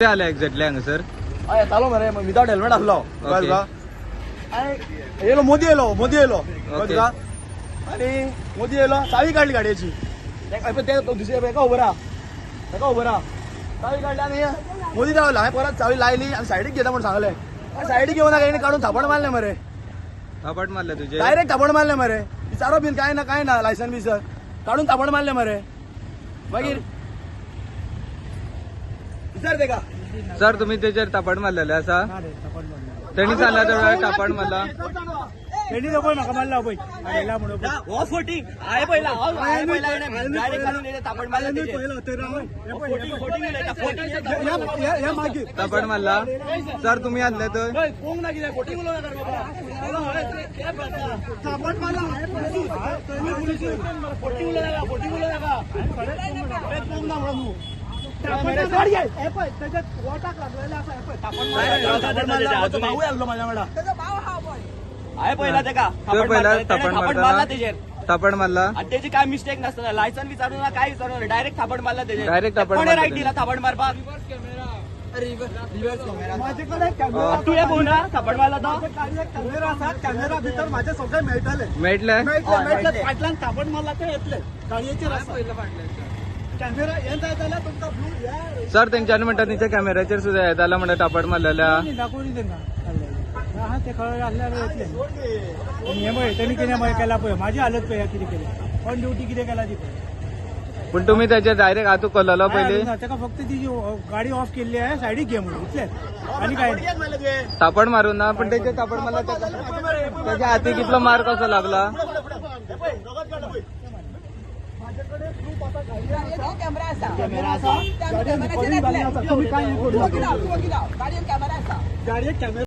आले एक्झॅक्टली हांगासर? हय येतालो मरे, विदाउट हेल्मेट आसलो. तुका येयलो मोदी, येयलो मोदी, येयलो तुका. आनी मोदी येयलो, चावी काडली गाडयेची. ते दुसरे हेका खबर आहा, हेका खबर आहा. चावी काडली आनी मोदी रावलो. हांवें परत चावी लायली आनी सायडीक घेता म्हूण सांगलें. सायडीक घेवन हेणी काडून थापड मारलें मरे. थापड मारलें तुजे? डायरेक्ट थापड मारलें मरे. विचारो बीन कांय ना, कांय ना, लायसन बिसन काडून थापड मारलें मरे. मागीर विचार तेका. सर, तुम्ही तेचेर थापड मारलेले आसा? तेणी सांगला त्या थापड मारला. तेणी पळय म्हाका मारला पळय हाडयला म्हणून. हो फोटी हांवें पळयला, हांवें पळयला, डायरेक्ट काडून थापड मारला. थापड मारला. सर, तुम्ही आसले तर पोंग ना कितें फोटिंग उलोवं नाका बाबा. थापड मारला. फोटिंग उलोवं नाका, फोटिंग उलोवं नाका. पोंग ना म्हणून तूं. भाऊ आसलो म्हाज्या वांगडा. हांवें पळयला तेका. थापड मारला तेजेर, थापड मारला. आनी तेजी काय मिस्टेक नासतना, लायसन विचारू ना, काय विचारू ना, डायरेक्ट थापड मारला तेजेर. डायरेक्ट थापड. कोणे रायट दिला थापड मारपाक? तुवें पळोवना थापड मारला तो? कॅमेरा आसा, कॅमेरा भितर म्हाजे सगळें मेळटलें. मेळटलें, मेळटलें. फाटल्यान थापड मारला तें येतलें गाडयेचेर आसा कॅमेरा. हें जाय जाल्यार तुमकां ब्लू. सर, तेंच्यानी म्हणटा तेंच्या कॅमेराचेर सुद्दां येताला म्हणटा थापड मारलेल्या. दाखोवनी तेंकां आहा ते खबर आसल्यार येतलें. हें पळय तेणी कितें केलां पळय, म्हाजी हालत पळय कितें केलें, ऑन ड्युटी कितें केलां ती पळय. पूण तुमी तेचेर डायरेक्ट हातू कल्लो पयलीं? ताका फक्त ती गाडी ऑफ केल्ली आहे, सायडीक घे म्हणून इतलेंच, आनी काय. थापड मारून ना, पण तेचेर थापड मारला तेच्या हाती कितलो मार कसो लागला? गाडयेक कॅमेरा.